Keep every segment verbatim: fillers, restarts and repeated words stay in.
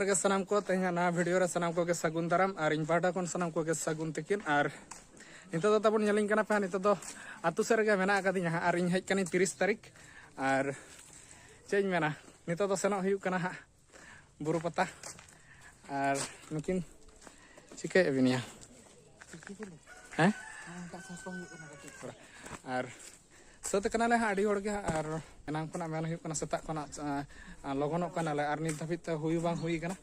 ᱜᱮ ᱥᱟᱱᱟᱢ ᱠᱚ ᱛᱮᱦᱮᱧᱟᱜ ᱱᱟᱣᱟ ᱵᱷᱤᱰᱤᱭᱳ ᱨᱮ ᱥᱟᱱᱟᱢ ᱠᱚᱜᱮ ᱥᱟᱹᱜᱩᱱ ᱫᱟᱨᱟᱢ, ᱟᱨ ᱤᱧ ᱯᱟᱦᱴᱟ ᱠᱷᱚᱱ ᱥᱟᱱᱟᱢ ᱠᱚᱜᱮ ᱥᱟᱹᱜᱩᱱ ᱛᱤᱠᱤᱱ᱾ ᱟᱨ ᱱᱤᱛᱚᱜ ᱫᱚ ᱛᱟᱵᱚᱱ ᱧᱮᱞᱤᱧ ᱠᱟᱱᱟ ᱯᱮ ᱦᱟᱸᱜ, ᱱᱤᱛᱚᱜ ᱫᱚ ᱟᱹᱛᱩ ᱥᱮᱫ ᱨᱮᱜᱮ ᱢᱮᱱᱟᱜ ᱟᱠᱟᱫᱤᱧᱟ ᱦᱟᱸᱜ, ᱟᱨ ᱤᱧ ᱦᱮᱡ ᱠᱟᱹᱱᱟᱹᱧ ᱛᱤᱨᱤᱥ ᱛᱟᱹᱨᱤᱠᱷ᱾ ᱟᱨ ᱪᱮᱫ ᱤᱧ ᱢᱮᱱᱟ, ᱱᱤᱛᱚᱜ ᱫᱚ ᱥᱮᱱᱚᱜ ᱦᱩᱭᱩᱜ ᱠᱟᱱᱟ ᱦᱟᱸᱜ ᱵᱩᱨᱩ ᱯᱟᱛᱟ᱾ ᱟᱨ ᱱᱩᱠᱤᱱ ᱪᱤᱠᱟᱹᱭᱮᱫ ᱵᱤᱱᱟ? ᱦᱮᱸ? ᱟᱨ ᱥᱟᱹᱛ ᱠᱟᱱᱟᱞᱮ ᱦᱟᱸᱜ ᱟᱹᱰᱤ ᱦᱚᱲ ᱜᱮ ᱦᱟᱸᱜ, ᱟᱨ ᱮᱱᱟᱝ ᱠᱷᱚᱱᱟᱜ ᱢᱮᱱ ᱦᱩᱭᱩᱜ ᱠᱟᱱᱟ, ᱥᱮᱛᱟᱜ ᱠᱷᱚᱱᱟᱜ, ᱟ, ᱟ, ᱞᱚᱜᱚᱱᱚᱜ ᱠᱟᱱᱟᱞᱮ, ᱟᱨ ᱱᱤᱛ ᱫᱷᱟᱹᱵᱤᱡ ᱛᱮ ᱦᱩᱭ ᱵᱟᱝ ᱦᱩᱭ ᱠᱟᱱᱟ᱾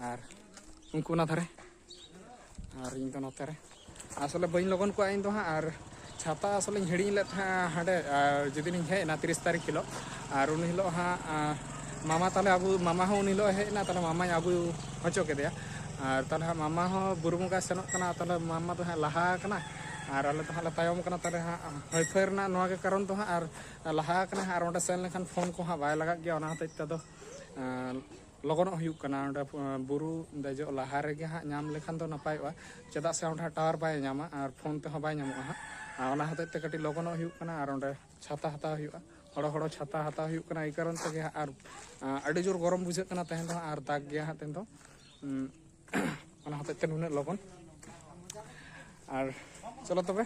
ᱟᱨ ᱩᱱᱠᱩ ᱚᱱᱟ ᱫᱷᱟᱨᱮ, ᱟᱨ ᱤᱧ ᱫᱚ ᱱᱚᱛᱮ ᱨᱮ᱾ ᱟᱥᱚᱞᱮ ᱵᱟᱹᱧ ᱞᱚᱜᱚᱱ ᱠᱚᱜᱼᱟ ᱤᱧ ᱫᱚ ᱦᱟᱸᱜ, ᱟᱨ ᱪᱷᱟᱛᱟ ᱟᱥᱚᱞᱮᱧ ᱦᱤᱲᱤᱧ ᱞᱮᱫ ᱛᱟᱦᱮᱸᱜᱼᱟ ᱦᱟᱸᱰᱮ, ᱟᱨ ᱡᱮᱫᱤᱱᱤᱧ ᱦᱮᱡ ᱮᱱᱟ ᱛᱤᱨᱤᱥ ᱛᱟᱹᱨᱤᱠᱷ ᱦᱤᱞᱳᱜ, ᱟᱨ ᱩᱱ ᱦᱤᱞᱳᱜ ᱦᱟᱸᱜ, ᱟ, ᱢᱟᱢᱟ ᱛᱟᱞᱮ ᱟᱹᱜᱩ, ᱢᱟᱢᱟ ᱦᱚᱸ ᱩᱱ ᱦᱤᱞᱳᱜ ᱮ ᱦᱮᱡ ᱮᱱᱟ, ᱛᱟᱦᱞᱮ ᱢᱟᱢᱟᱧ ᱟᱹᱜᱩ ᱦᱚᱪᱚ ᱠᱮᱫᱮᱭᱟ᱾ ᱟᱨ ᱛᱟᱦᱞᱮ ᱦᱟᱸᱜ ᱢᱟᱢᱟ ᱦᱚᱸ ᱵᱩᱨᱩ ᱵᱚᱸᱜᱟᱭ ᱥᱮᱱᱚᱜ ᱠᱟᱱᱟ, ᱛᱟᱦᱞᱮ ᱢᱟᱢᱟ ᱫᱚ ᱦᱟᱸᱜ ᱞᱟᱦᱟ ᱟᱠᱟᱱᱟ, ᱟᱨ ᱟᱞᱮ ᱫᱚ ᱦᱟᱸᱜ ᱞᱮ ᱛᱟᱭᱚᱢ ᱠᱟᱱᱟ᱾ ᱛᱟᱦᱞᱮ ᱦᱟᱸᱜ ᱦᱟᱹᱭᱯᱷᱟᱹᱭ ᱨᱮᱱᱟᱜ ᱱᱚᱣᱟ ᱜᱮ ᱠᱟᱨᱚᱱ ᱫᱚ ᱦᱟᱸᱜ, ᱟᱨ ᱞᱟᱦᱟ ᱟᱠᱟᱱᱟ ᱦᱟᱸᱜ, ᱟᱨ ᱚᱸᱰᱮ ᱥᱮᱱ ᱞᱮᱱᱠᱷᱟᱱ ᱯᱷᱳᱱ ᱠᱚᱦᱟᱸᱜ ᱵᱟᱭ ᱞᱟᱜᱟᱜ ᱜᱮᱭᱟ, ᱚᱱᱟ ᱦᱚᱛᱮᱡ ᱛᱮ ᱟᱫᱚ, ᱟᱸ, ᱞᱚᱜᱚᱱᱚᱜ ᱦᱩᱭᱩᱜ ᱠᱟᱱᱟ᱾ ᱚᱸᱰᱮ, ᱟᱸ, ᱵᱩᱨᱩ ᱫᱮᱡᱚᱜ ᱞᱟᱦᱟ ᱨᱮᱜᱮ ᱦᱟᱸᱜ ᱧᱟᱢ ᱞᱮᱠᱷᱟᱱ ᱫᱚ ᱱᱟᱯᱟᱭᱚᱜᱼᱟ, ᱪᱮᱫᱟᱜ ᱥᱮ ᱚᱸᱰᱮ ᱦᱟᱸᱜ ᱴᱟᱣᱟᱨ ᱵᱟᱭ ᱧᱟᱢᱟ ᱟᱨ ᱯᱷᱳᱱ ᱛᱮᱦᱚᱸ ᱵᱟᱭ ᱧᱟᱢᱚᱜᱼᱟ ᱦᱟᱸᱜ᱾ ᱟᱨ ᱚᱱᱟ ᱦᱚᱛᱮᱡ ᱛᱮ ᱠᱟᱹᱴᱤᱡ ᱞᱚᱜᱚᱱᱚᱜ ᱦᱩᱭᱩᱜ ᱠᱟᱱᱟ᱾ ᱟᱨ ᱚᱸᱰᱮ ᱪᱷᱟᱛᱟ ᱦᱟᱛᱟᱣ ᱦᱩᱭᱩᱜᱼᱟ, ᱦᱚᱲᱚ ᱦᱚᱲᱚ ᱪᱷᱟᱛᱟ ᱦᱟᱛᱟᱣ ᱦᱩᱭᱩᱜ ᱠᱟᱱᱟ, ᱮᱭ ᱠᱟᱨᱚᱱ ᱛᱮᱜᱮ ᱦᱟᱸᱜ᱾ ᱟᱨ, ᱟᱸ, ᱟᱹᱰᱤ ᱡᱳᱨ ᱜᱚᱨᱚᱢ ᱵᱩᱡᱷᱟᱹᱜ ᱠᱟᱱᱟ ᱛᱮᱦᱮᱧ ᱫᱚ ᱦᱟᱸᱜ, ᱟᱨ ᱫᱟᱜᱽ ᱜᱮᱭᱟ ᱦᱟᱸᱜ ᱛᱮᱦᱮᱧ ᱫᱚ᱾ ᱩᱸ, ᱚᱱᱟ ᱦᱚᱛᱮᱡ ᱛᱮ ᱱᱩᱱᱟᱹᱜ ᱞᱚᱜᱚᱱ᱾ ᱟᱨ ᱪᱚᱞᱚ ᱛᱚᱵᱮ,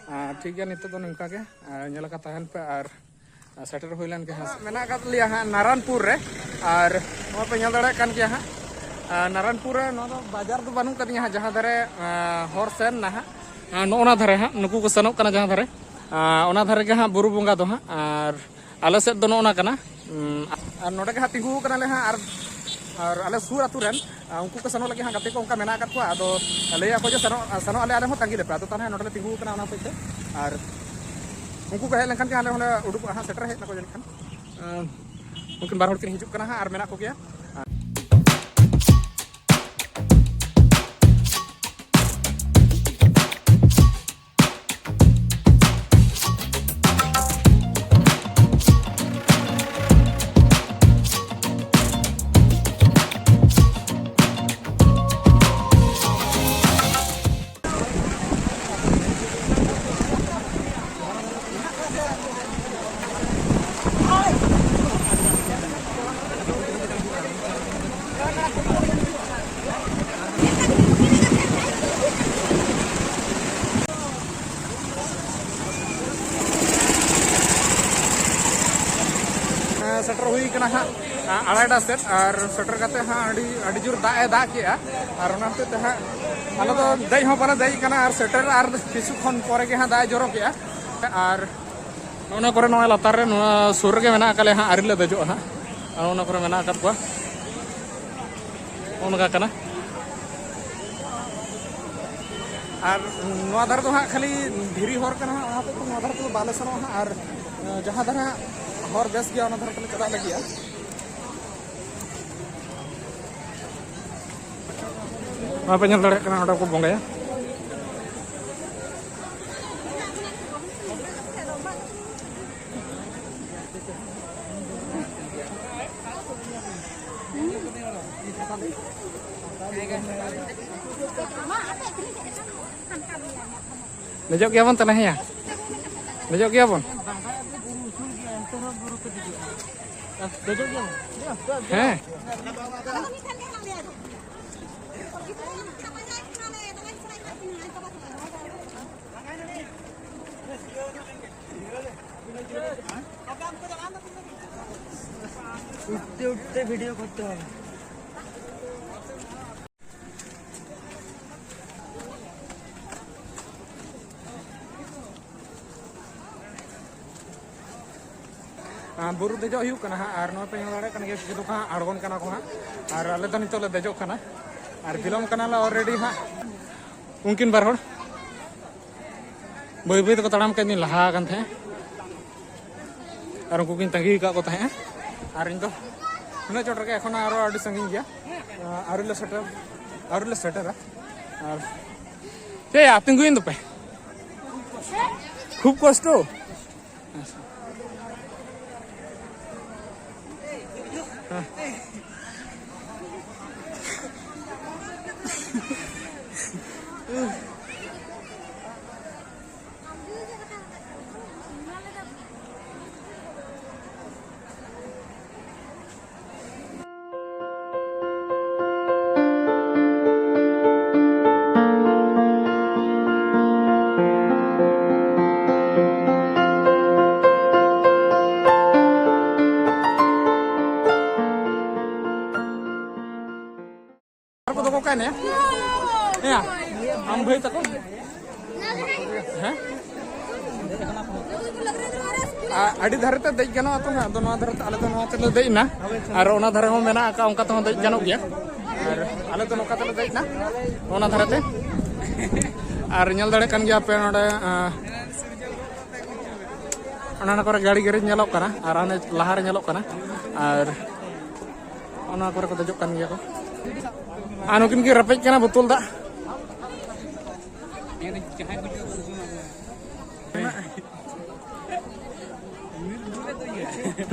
ᱟᱨ ᱴᱷᱤᱠ ᱜᱮᱭᱟ, ᱱᱤᱛᱚᱜ ᱫᱚ ᱱᱚᱝᱠᱟ ᱜᱮ, ᱟᱨ ᱧᱮᱞ ᱟᱠᱟ ᱛᱟᱦᱮᱱ ᱯᱮ᱾ ᱟᱨ ᱥᱮᱴᱮᱨ ᱦᱩᱭ ᱞᱮᱱ ᱜᱮ ᱦᱟᱸᱜ᱾ ᱢᱮᱱᱟᱜ ᱟᱠᱟᱫ ᱞᱮᱭᱟ ᱦᱟᱸᱜ ᱱᱟᱨᱟᱱᱯᱩᱨ ᱨᱮ, ᱟᱨ ᱱᱚᱣᱟ ᱯᱮ ᱧᱮᱞ ᱫᱟᱲᱮᱭᱟᱜ ᱠᱟᱱ ᱜᱮᱭᱟ ᱦᱟᱸᱜ᱾ ᱟᱨ ᱱᱟᱨᱟᱱᱯᱩᱨ ᱨᱮ ᱱᱚᱣᱟ ᱫᱚ ᱵᱟᱡᱟᱨ ᱫᱚ ᱵᱟᱹᱱᱩᱜ ᱠᱟᱫᱤᱧᱟ ᱦᱟᱸᱜ, ᱡᱟᱦᱟᱸ ᱫᱷᱟᱨᱮ, ᱟᱨ, ᱦᱚᱨ ᱥᱮᱱ ᱱᱟ ᱦᱟᱸᱜ, ᱟᱨ ᱱᱚᱜᱼᱚ ᱱᱟ ᱫᱷᱟᱨᱮ ᱦᱟᱸᱜ ᱱᱩᱠᱩ ᱠᱚ ᱥᱮᱱᱚᱜ ᱠᱟᱱᱟ ᱡᱟᱦᱟᱸ ᱫᱷᱟᱨᱮ, ᱟᱨ ᱚᱱᱟ ᱫᱷᱟᱨᱮ ᱜᱮ ᱦᱟᱸᱜ ᱵᱩᱨᱩ ᱵᱚᱸᱜᱟ ᱫᱚ ᱦᱟᱸᱜ᱾ ᱟᱨ ᱟᱞᱮ ᱥᱮᱫ ᱫᱚ ᱱᱚᱜᱼᱚ ᱱᱟ ᱠᱟᱱᱟ᱾ ᱩᱸ, ᱟᱨ ᱱᱚᱰᱮ ᱜᱮ ᱦᱟᱸᱜ ᱛᱤᱸᱜᱩ ᱟᱠᱟᱱᱟᱞᱮ ᱦᱟᱸᱜ, ᱟᱨ, ᱟᱨ ᱟᱞᱮ ᱥᱩᱨ ᱟᱹᱛᱩ ᱨᱮᱱ, ᱟᱨ ᱩᱱᱠᱩ ᱠᱚ ᱥᱮᱱᱚᱜ ᱞᱟᱹᱜᱤᱫ ᱦᱟᱸᱜ ᱜᱟᱛᱮ ᱠᱚ ᱚᱱᱠᱟ ᱢᱮᱱᱟᱜ ᱟᱠᱟᱫ ᱠᱚᱣᱟ᱾ ᱟᱫᱚ ᱞᱟᱹᱭ ᱟᱠᱚ ᱡᱮ ᱥᱮᱱᱚᱜ, ᱥᱮᱱᱚᱜ ᱟᱞᱮ, ᱟᱞᱮ ᱦᱚᱸ ᱛᱟᱺᱜᱤ ᱞᱮᱯᱮ᱾ ᱟᱫᱚ ᱛᱟᱦᱚᱞᱮ ᱱᱚᱰᱮ ᱞᱮ ᱛᱤᱸᱜᱩ ᱟᱠᱟᱱᱟ ᱚᱱᱟ ᱦᱚᱛᱮᱡ ᱛᱮ᱾ ᱟᱨ ᱩᱱᱠᱩ ᱠᱚ ᱦᱮᱡ ᱞᱮᱱᱠᱷᱟᱱ ᱜᱮ ᱟᱞᱮ ᱦᱚᱸᱞᱮ ᱩᱰᱩᱠᱚᱜᱼᱟ ᱦᱟᱸᱜ, ᱥᱮᱴᱮᱨ ᱦᱮᱡ ᱱᱟᱠᱚ ᱡᱟᱹᱱᱤᱡ ᱠᱷᱟᱱ᱾ ᱟᱸ, ᱩᱱᱠᱤᱱ ᱵᱟᱨ ᱦᱚᱲ ᱠᱤᱱ ᱦᱤᱡᱩᱜ ᱠᱟᱱᱟ ᱦᱟᱸᱜ, ᱟᱨ ᱢᱮᱱᱟᱜ ᱠᱚᱜᱮᱭᱟ᱾ ᱟᱲᱟᱭᱴᱟ ᱥᱮᱫ ᱟᱨ ᱥᱮᱴᱮᱨ ᱠᱟᱛᱮ ᱦᱟᱸᱜ ᱟᱹᱰᱤ ᱟᱹᱰᱤ ᱡᱳᱨ ᱫᱟᱜ ᱮ ᱫᱟᱜ ᱠᱮᱜᱼᱟ᱾ ᱟᱨ ᱚᱱᱟ ᱦᱚᱛᱮᱡ ᱛᱮ ᱦᱟᱸᱜ ᱟᱞᱮ ᱫᱚ ᱫᱮᱡ ᱦᱚᱸ ᱵᱟᱞᱮ ᱫᱮᱡ ᱠᱟᱱᱟ ᱟᱨ ᱥᱮᱴᱮᱨ ᱟᱨ ᱠᱤᱪᱷᱩ ᱠᱷᱚᱱ ᱯᱚᱨᱮ ᱜᱮ ᱦᱟᱸᱜ ᱫᱟᱜ ᱮ ᱡᱚᱨᱚ ᱠᱮᱜᱼᱟ᱾ ᱟᱨ ᱱᱚᱜᱼᱚ ᱱᱚᱣᱟ ᱠᱚᱨᱮ, ᱱᱚᱣᱟ ᱞᱟᱛᱟᱨ ᱨᱮ, ᱱᱚᱣᱟ ᱥᱩᱨ ᱨᱮᱜᱮ ᱢᱮᱱᱟᱜ ᱟᱠᱟᱫ ᱞᱮᱭᱟ ᱦᱟᱸᱜ, ᱟᱹᱣᱨᱤ ᱞᱮ ᱫᱮᱡᱚᱜᱼᱟ ᱦᱟᱸᱜ᱾ ᱟᱨ ᱚᱱᱟ ᱠᱚᱨᱮ ᱢᱮᱱᱟᱜ ᱟᱠᱟᱫ ᱠᱚᱣᱟ, ᱱᱚᱜᱼᱚ ᱱᱚᱝᱠᱟ ᱠᱟᱱᱟ᱾ ᱟᱨ ᱱᱚᱣᱟ ᱫᱷᱟᱨᱮ ᱫᱚ ᱦᱟᱸᱜ ᱠᱷᱟᱹᱞᱤ ᱫᱷᱤᱨᱤ ᱦᱚᱨ ᱠᱟᱱᱟ ᱦᱟᱸᱜ, ᱚᱱᱟ ᱦᱚᱛᱮᱡ ᱛᱮ ᱱᱚᱣᱟ ᱫᱷᱟᱨᱮ ᱛᱮᱫᱚ ᱵᱟᱞᱮ ᱥᱮᱱᱚᱜᱼᱟ ᱦᱟᱸᱜ᱾ ᱟᱨ ᱡᱟᱦᱟᱸ ᱫᱷᱟᱨᱮ ᱦᱟᱸᱜ ᱦᱚᱨ ᱵᱮᱥ ᱜᱮᱭᱟ, ᱚᱱᱟ ᱫᱷᱟᱨᱮ ᱛᱮᱞᱮ ᱪᱟᱞᱟᱜ ᱞᱟᱹᱜᱤᱫᱼᱟ᱾ ᱱᱚᱣᱟ ᱯᱮ ᱧᱮᱞ ᱫᱟᱲᱮᱭᱟᱜ ᱠᱟᱱᱟ, ᱚᱸᱰᱮ ᱠᱚ ᱵᱚᱸᱜᱟᱭᱟ᱾ ᱫᱮᱡᱚᱜ ᱜᱮᱭᱟᱵᱚᱱ ᱛᱟᱦᱞᱮ, ᱦᱮᱸᱭᱟ? ᱫᱮᱡᱚᱜ ᱜᱮᱭᱟᱵᱚᱱ? ᱫᱮᱡᱚᱜ ᱜᱮᱭᱟᱵᱚᱱ? ᱦᱮᱸ᱾ উঠতে উঠতে ভিডিও করতে হবে। ᱟᱨ ᱵᱩᱨᱩ ᱫᱮᱡᱚᱜ ᱦᱩᱭᱩᱜ ᱠᱟᱱᱟ ᱦᱟᱸᱜ, ᱟᱨ ᱱᱚᱣᱟ ᱯᱮ ᱧᱮᱞ ᱫᱟᱲᱮᱭᱟᱜ ᱠᱟᱱ ᱜᱮᱭᱟ, ᱠᱤᱪᱷᱩ ᱫᱚᱠᱚ ᱦᱟᱸᱜ ᱟᱬᱜᱚᱱ ᱠᱟᱱᱟ ᱠᱚ ᱦᱟᱸᱜ, ᱟᱨ ᱟᱞᱮ ᱫᱚ ᱱᱤᱛᱚᱜ ᱞᱮ ᱫᱮᱡᱚᱜ ᱠᱟᱱᱟ, ᱟᱨ ᱵᱤᱞᱚᱢ ᱠᱟᱱᱟᱞᱮ already ᱦᱟᱸᱜ᱾ ᱩᱱᱠᱤᱱ ᱵᱟᱨ ᱦᱚᱲ ᱵᱟᱹᱭ ᱵᱟᱹᱭ ᱛᱮᱠᱚ ᱛᱟᱲᱟᱢ ᱠᱮᱫ ᱫᱤᱱ ᱞᱟᱦᱟ ᱟᱠᱟᱱ ᱛᱟᱦᱮᱸᱫ, ᱟᱨ ᱩᱱᱠᱩ ᱠᱤᱱ ᱛᱟᱺᱜᱤ ᱟᱠᱟᱫ ᱠᱚ ᱛᱟᱦᱮᱸᱫᱼᱟ, ᱟᱨ ᱤᱧ ᱫᱚ ᱩᱱᱟᱹᱜ ᱪᱚᱴ ᱨᱮᱜᱮ ᱮᱠᱷᱚᱱᱳ ᱟᱨᱚ ᱟᱹᱰᱤ ᱥᱟᱺᱜᱤᱧ ᱜᱮᱭᱟ, ᱟᱹᱣᱨᱤ ᱞᱮ ᱥᱮᱴᱮᱨ, ᱟᱹᱣᱨᱤ ᱞᱮ ᱥᱮᱴᱮᱨᱟ᱾ ᱟᱨ ᱪᱮᱫ ᱭᱟ, ᱛᱤᱸᱜᱩᱭᱮᱱ ᱫᱚᱯᱮ? ᱠᱷᱩᱵ ᱠᱚᱥᱴᱚ᱾ ᱟᱢ ᱵᱷᱟᱹᱭ ᱛᱟᱠᱚ? ᱦᱮᱸ? ᱟ-, ᱟᱹᱰᱤ ᱫᱷᱟᱨᱮ ᱛᱮ ᱫᱮᱡ ᱜᱟᱱᱚᱜᱼᱟ ᱛᱚ ᱦᱟᱸᱜ, ᱟᱫᱚ ᱱᱚᱣᱟ ᱫᱷᱟᱨᱮ ᱛᱮ, ᱟᱞᱮ ᱫᱚ ᱱᱚᱣᱟ ᱛᱮᱞᱮ ᱫᱮᱡ ᱮᱱᱟ, ᱟᱨ ᱚᱱᱟ ᱫᱷᱟᱨᱮ ᱦᱚᱸ ᱢᱮᱱᱟᱜ ᱟᱠᱟᱫ, ᱚᱱᱠᱟ ᱛᱮᱦᱚᱸ ᱫᱮᱡ ᱜᱟᱱᱚᱜ ᱜᱮᱭᱟ᱾ ᱟᱨ ᱟᱞᱮ ᱫᱚ ᱱᱚᱝᱠᱟ ᱛᱮᱞᱮ ᱫᱮᱡ ᱮᱱᱟ, ᱚᱱᱟ ᱫᱷᱟᱨᱮ ᱛᱮ᱾ ᱟᱨ ᱧᱮᱞ ᱫᱟᱲᱮᱭᱟᱜ ᱠᱟᱱ ᱜᱮᱭᱟ ᱯᱮ ᱱᱚᱰᱮ, ᱟ, ᱚᱱᱟ ᱠᱚᱨᱮ ᱜᱟᱹᱲᱤ ᱜᱮᱨᱮᱡᱽ ᱧᱮᱞᱚᱜ ᱠᱟᱱᱟ, ᱟᱨ ᱦᱟᱱᱮ ᱞᱟᱦᱟᱨᱮ ᱧᱮᱞᱚᱜ ᱠᱟᱱᱟ, ᱟᱨ ᱚᱱᱟ ᱠᱚᱨᱮ ᱠᱚ ᱫᱮᱡᱚᱜ ᱠᱟᱱ ᱜᱮᱭᱟ ᱠᱚ᱾ ᱟᱨ ᱱᱩᱠᱤᱱ ᱠᱤᱱ ᱨᱮᱯᱮᱡ ᱠᱟᱱᱟ ᱵᱳᱛᱚᱞ ᱫᱟᱜ᱾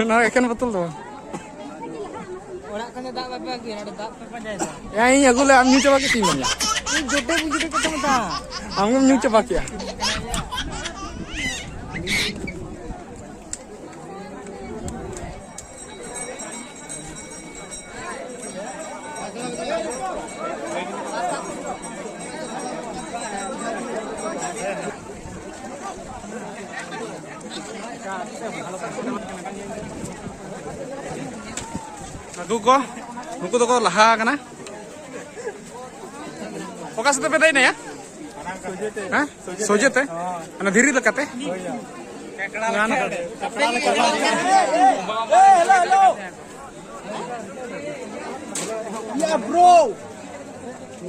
ᱱᱚᱣᱟ ᱮᱠᱮᱱ ᱵᱳᱛᱚᱞ ᱫᱚ ᱵᱟᱝ᱾ ᱚᱲᱟᱜ ᱠᱷᱚᱱ ᱫᱚ ᱫᱟᱜ ᱵᱟᱯᱮ ᱟᱹᱜᱩᱭᱟ, ᱱᱚᱰᱮ ᱫᱟᱜ ᱯᱮ ᱯᱟᱸᱡᱟᱭᱮᱫᱟ᱾ ᱭᱟ, ᱤᱧ ᱟᱹᱜᱩ ᱞᱮᱫ, ᱟᱢ ᱧᱩ ᱪᱟᱵᱟ ᱠᱮᱫ ᱛᱤᱧ ᱢᱮᱱᱭᱟ᱾ ᱤᱧ ᱡᱚᱴᱮ ᱵᱩᱡᱽ ᱠᱟᱛᱮ ᱢᱮᱛᱟ᱾ ᱟᱢ ᱜᱮᱢ ᱧᱩ ᱪᱟᱵᱟ ᱠᱮᱜᱼᱟ᱾ ᱱᱩᱠᱩ ᱠᱚ, ᱱᱩᱠᱩ ᱫᱚᱠᱚ ᱞᱟᱦᱟ ᱟᱠᱟᱱᱟ᱾ ᱚᱠᱟ ᱥᱮᱫ ᱛᱮᱯᱮ ᱫᱮᱡ ᱮᱱᱟ ᱭᱟ? ᱦᱮᱸ? ᱥᱚᱡᱷᱮ ᱛᱮ? ᱚᱱᱟ ᱫᱷᱤᱨᱤ ᱞᱮᱠᱟᱛᱮ?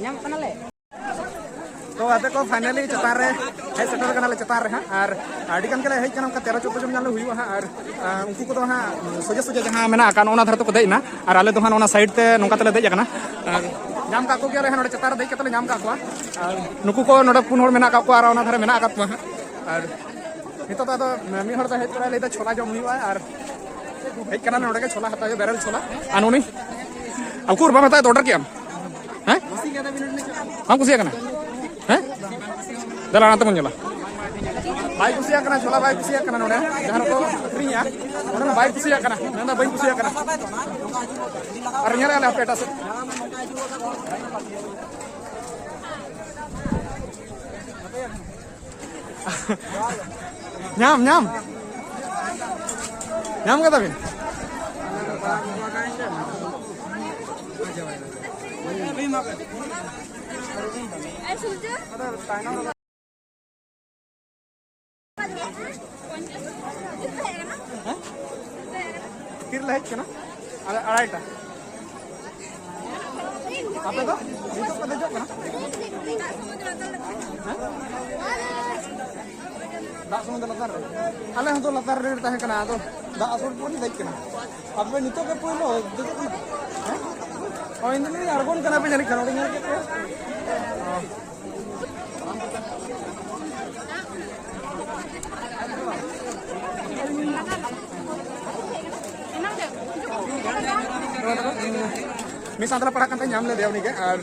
ᱧᱟᱢ ᱠᱟᱱᱟᱞᱮ᱾ ᱛᱚ ᱜᱟᱛᱮ ᱠᱚ, finally ᱪᱮᱛᱟᱱ ᱨᱮ ᱦᱮᱡ ᱥᱮᱴᱮᱨ ᱠᱟᱱᱟᱞᱮ, ᱪᱮᱛᱟᱱ ᱨᱮ ᱦᱟᱸᱜ᱾ ᱟᱨ ᱟᱹᱰᱤ ᱜᱟᱱ ᱜᱮᱞᱮ ᱦᱮᱡ ᱠᱟᱱᱟ, ᱚᱱᱠᱟ ᱛᱮᱨᱚ ᱪᱳᱫᱽᱫᱳ ᱡᱚᱱ ᱜᱟᱱ ᱞᱮ ᱦᱩᱭᱩᱜᱼᱟ ᱦᱟᱸᱜ᱾ ᱟᱨ, ᱟᱨ ᱩᱱᱠᱩ ᱠᱚᱫᱚ ᱦᱟᱸᱜ ᱥᱚᱡᱷᱮ ᱥᱚᱡᱷᱮ ᱡᱟᱦᱟᱸ ᱢᱮᱱᱟᱜ ᱟᱠᱟᱫ, ᱚᱱᱟ ᱫᱷᱟᱨᱮ ᱛᱮᱠᱚ ᱫᱮᱡ ᱮᱱᱟ, ᱟᱨ ᱟᱞᱮ ᱫᱚ ᱦᱟᱸᱜ ᱚᱱᱟ side ᱛᱮ ᱱᱚᱝᱠᱟ ᱛᱮᱞᱮ ᱫᱮᱡ ᱟᱠᱟᱱᱟ᱾ ᱟᱨ ᱧᱟᱢ ᱠᱟᱜ ᱠᱚᱜᱮᱭᱟᱞᱮ ᱦᱟᱸᱜ, ᱱᱚᱰᱮ ᱪᱮᱛᱟᱱ ᱨᱮ ᱫᱮᱡ ᱠᱟᱛᱮ ᱞᱮ ᱧᱟᱢ ᱠᱟᱜ ᱠᱚᱣᱟ᱾ ᱟᱨ ᱱᱩᱠᱩ ᱠᱚ ᱱᱚᱰᱮ ᱯᱩᱱ ᱦᱚᱲ ᱢᱮᱱᱟᱜ ᱠᱟᱜ ᱠᱚᱣᱟ, ᱟᱨ ᱚᱱᱟ ᱫᱷᱟᱨᱮ ᱢᱮᱱᱟᱜ ᱟᱠᱟᱫ ᱠᱚᱣᱟ ᱦᱟᱸᱜ᱾ ᱟᱨ ᱱᱤᱛᱚᱜ ᱫᱚ ᱟᱫᱚ ᱢᱤᱫ ᱦᱚᱲ ᱫᱚ ᱦᱮᱡ ᱠᱟᱱᱟᱭ, ᱞᱟᱹᱭᱫᱟ ᱪᱷᱳᱞᱟ ᱡᱚᱢ ᱦᱩᱭᱩᱜᱼᱟ, ᱟᱨ ᱦᱮᱡ ᱠᱟᱱᱟᱞᱮ ᱱᱚᱰᱮ ᱜᱮ ᱪᱷᱳᱞᱟ ᱦᱟᱛᱟᱣ ᱦᱩᱭᱩᱜᱼᱟ, ᱵᱮᱨᱮᱞ ᱪᱷᱳᱞᱟ᱾ ᱟᱨ ᱱᱩᱱᱤ ᱟᱹᱠᱩᱨ ᱵᱟᱢ ᱦᱟᱛᱟᱣ, order ᱠᱮᱜ ᱟᱢ? ᱦᱮᱸ? ᱵᱟᱢ ᱠᱩᱥᱤᱭᱟᱜ ᱠᱟᱱᱟ? ᱦᱮᱸ? ᱫᱮᱞᱟ, ᱚᱱᱟᱛᱮ ᱵᱚᱱ ᱧᱮᱞᱟ᱾ ᱵᱟᱭ ᱠᱩᱥᱤᱭᱟᱜ ᱠᱟᱱᱟ, ᱪᱷᱳᱞᱟ ᱵᱟᱭ ᱠᱩᱥᱤᱭᱟᱜ ᱠᱟᱱᱟ᱾ ᱱᱚᱰᱮ ᱡᱟᱦᱟᱸ ᱨᱮᱠᱚ ᱟᱹᱠᱷᱨᱤᱧᱟ, ᱚᱸᱰᱮ ᱫᱚ ᱵᱟᱭ ᱠᱩᱥᱤᱭᱟᱜ ᱠᱟᱱᱟ, ᱢᱮᱱᱫᱟ, "ᱵᱟᱹᱧ ᱠᱩᱥᱤᱭᱟᱜ ᱠᱟᱱᱟ᱾" ᱟᱨ ᱧᱮᱞᱮᱫᱼᱟ ᱞᱮ ᱦᱟᱯᱮ ᱮᱴᱟᱜ ᱥᱮᱫ᱾ ᱧᱟᱢ, ᱧᱟᱢ᱾ ᱧᱟᱢ ᱠᱟᱫᱟ ᱵᱤᱱ? ᱛᱤᱨᱮ ᱞᱮ ᱦᱮᱡ ᱠᱟᱱᱟ? ᱟᱞᱮ ᱟᱲᱟᱭᱴᱟ᱾ ᱟᱯᱮ ᱫᱚ ᱱᱤᱛᱚᱜ ᱯᱮ ᱫᱮᱡᱚᱜ ᱠᱟᱱᱟ? ᱦᱮᱸ? ᱫᱟᱜ ᱥᱚᱢᱩᱫᱨᱚ ᱞᱟᱛᱟᱨ ᱨᱮ? ᱟᱞᱮ ᱦᱚᱸᱛᱚ ᱞᱟᱛᱟᱨ ᱨᱮ ᱛᱟᱦᱮᱸ ᱠᱟᱱᱟ, ᱟᱫᱚ ᱫᱟᱜ ᱟᱥᱩᱨ ᱯᱚᱨ ᱞᱮ ᱫᱮᱡ ᱠᱟᱱᱟ᱾ ᱟᱯᱮ ᱱᱤᱛᱚᱜ ᱜᱮ ᱯᱳᱭᱞᱳ ᱫᱮᱡᱚᱜ ᱠᱟᱱᱟ? ᱦᱮᱸ? ᱦᱳᱭ, ᱤᱧ ᱫᱚ ᱟᱬᱜᱚᱱ ᱠᱟᱱᱟ ᱯᱮ ᱡᱟᱹᱱᱤᱡ ᱠᱷᱟᱱ, ᱚᱸᱰᱮ ᱧᱮᱞ ᱠᱮᱫ ᱯᱮ᱾ ᱢᱤᱫ ᱥᱟᱶ ᱛᱮᱞᱮ ᱯᱟᱲᱦᱟᱜ ᱠᱟᱱ ᱛᱟᱦᱮᱸᱫ, ᱧᱟᱢ ᱞᱮᱫᱮᱭᱟ ᱩᱱᱤᱜᱮ᱾ ᱟᱨ,